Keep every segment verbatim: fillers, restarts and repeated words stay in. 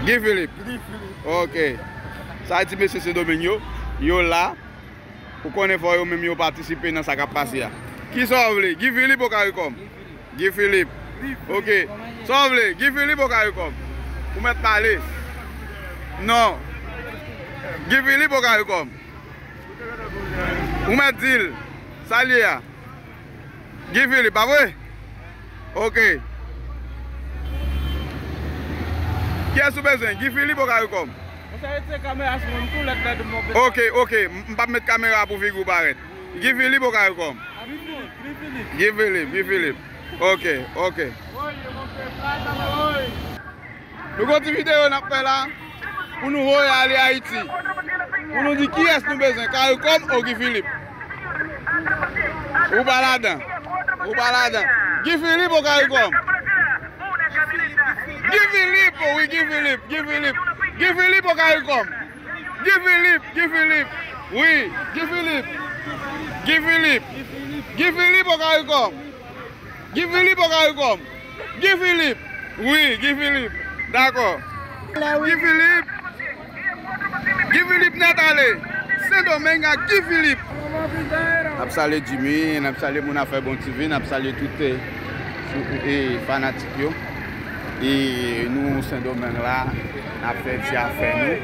Guy Philippe. Ok. Sa ti mesye Sendomeng yo, yo la. Ou konnen fò yo menm yo patisipe nan sa k ap pase a. Kisa w vle? Guy Philippe ou Caricom? Guy Philippe. Ok. Sa w vle? Guy Philippe ou Caricom? Ou mèt pale. Non. Guy Philippe ou Caricom? Ou mèt di l. Sa l ye a? Guy Philippe, pa vre? Ok. Kiyès ou bezwen? Guy Philippe ou Caricom? Mwen sa retire kamera sou mwen, m tou lèd lèd mwen bezwen. Ok, ok. M, m p ap met kamera pou figi w parèt. Guy Philippe ou Caricom? Guy Philippe, Guy Philippe. Guy Philippe, Guy Philippe. Ok, ok. Nou gon ti videyo n ap fè la pou nou voye ale Ayiti. Pou nou di kiyès nou bezwen, Caricom ou Guy Philippe? Ou pa ladan. Ou pa ladan. Guy Philippe ou Caricom? Guy Philippe, wi, Guy Philippe, Guy Philippe. Guy Philippe ou Caricom? Guy Philippe, Guy Philippe. Wi, Guy Philippe. Guy Philippe. Guy Philippe ou Caricom? Guy Philippe ou Caricom? Guy Philippe. Wi, Guy Philippe. Dakò. Guy Philippe. Guy Philippe nèt ale. Sendomeng ak Guy Philippe. N ap salye Jimmy, n ap salye moun afè Bon T V, n ap salye tout, eh, sou, eh, fanatik yo. E nou Sendomeng la, n ap fè ti afè nou.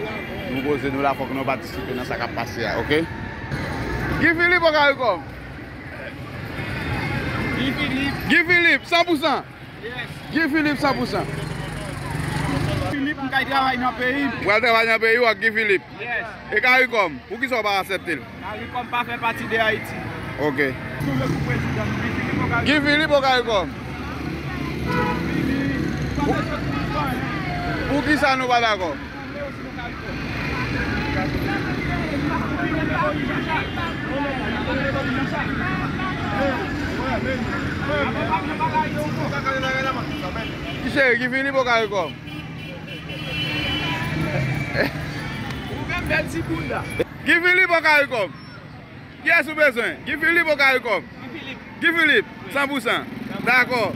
Nou poze nou la, fòk nou patisipe nan sa k ap pase a, ok? Guy Philippe ou Caricom? Guy Philippe. Guy Philippe, san pou san. Yes. Guy Philippe, san pou san. Philippe, m kay travay nan peyi m. Ou al travay nan peyi w ak Guy Philippe? Yes. E Caricom, poukisa w pa aksepte l? Caricom pa fè pati de Ayiti. Ok. Guy Philippe ou Caricom? Poukisa nou pa dakò? Ti cheri, Guy Philippe ou Caricom? Ou menm bèl ti bounda. Guy Philippe ou Caricom? Kiyès ou bezwen? Guy Philippe ou Caricom? Guy Philippe, san pou san. Dakò.